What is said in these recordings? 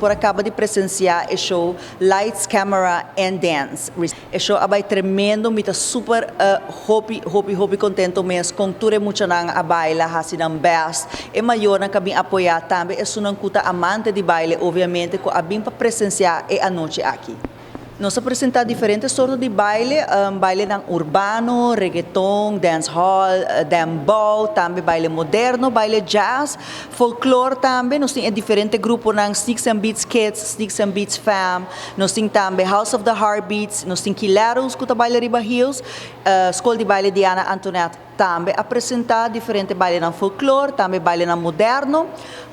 por a caba di presencia e show Lights, Camera and Dance. E show a bay tremendo, mi ta super hopi, hopi, hopi contento mes con tur e muchanan a baila, haci nan best. E mayornan cu a bin apoya tambe, esunnan cu ta amante di baile, obviamente, cu a bin pa presencia e anochi aki. Nos a presenta diferente sorto di baile, bailenan urbano, reggaeton, dancehall, dembow, tambe baile moderno, baile jazz, folklore tambe. Nos tin diferente gruponan, Sneaks and Beats Kids, Sneaks and Beats Fam, nos tin tambe House of the Heartbeats, nos tin Kileros cu ta baila riba heels, School di Baile Diana Antoinette tambe a presenta diferente bailenan folklore, tambe bailenan moderno,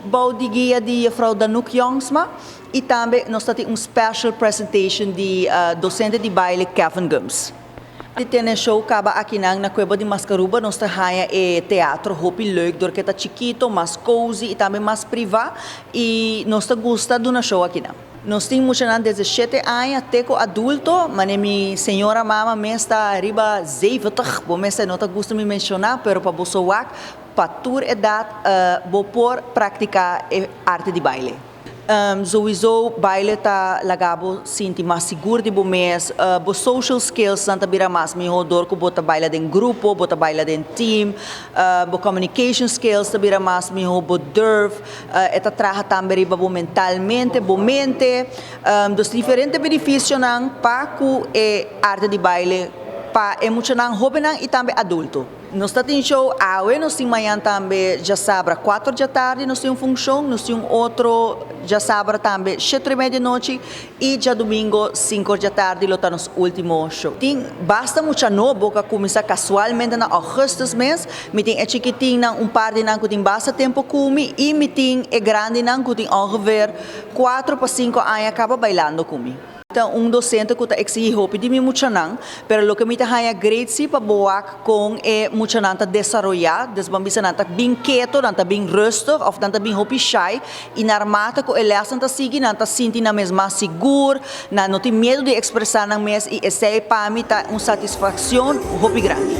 bou di guia di juffrouw Danouk Jongsma. Y tambe nos tin un special presentation di docente di baile Kevin Gums. Tin show caba aki na Cueba di Mascaruba, nos ta haya e teatro hopi leuk, door cu ta chikito, mas cozy y tambe mas priva y nos ta gusta duna show aki nan. Nos tin mucha desde 7 aña te cu adulto, mas mi señora mama mes ta riba 70, bo mes no ta gusta mi menciona, pero pa bo wak, pa tur edad bo por practica e arte di baile. Sowieso baile ta laga bo sinti mas sigur di bo mes, bo social skills nan ta bira mas miho door cu bo ta baila den grupo, bo ta baila den team, bo communication skills ta bira mas miho, bo durf, e ta traha tambe riba bo mentalmente, bo mente, dus diferente beneficionan pa cu e arte di baile pa e muchanan hobennan y tambe adulto. Nos tin show awe, nos tin mañan tambe diasabra 4 di atardi, nos tin un funcion, nos tin otro diasabra tambe 7:30 di anochi y diadomingo 5 di atardi lo ta nos ultimo show. Tin basta mucha nobo cu a cuminsa casualmente na augustus mes, mi tin e chikitinnan, un par di nan cu tin basta tempo cu mi y mi tin e grandinan cu tin ongeveer 4 pa 5 aña caba bailando cu mi. Ta un docente cu ta exigi hopi di mi muchanan, pero loke mi ta haya great si pa bo wak con e muchanan ta desaroya, dus ban bisa nan ta bin keto, nan ta bin rustig of nan ta bin hopi shy y naarmate cu e lessen ta sigui, nan ta sinti nan mes mas sigur, nan no tin miedo di expresa nan mes y esey pa mi ta un satisfaccion hopi grandi.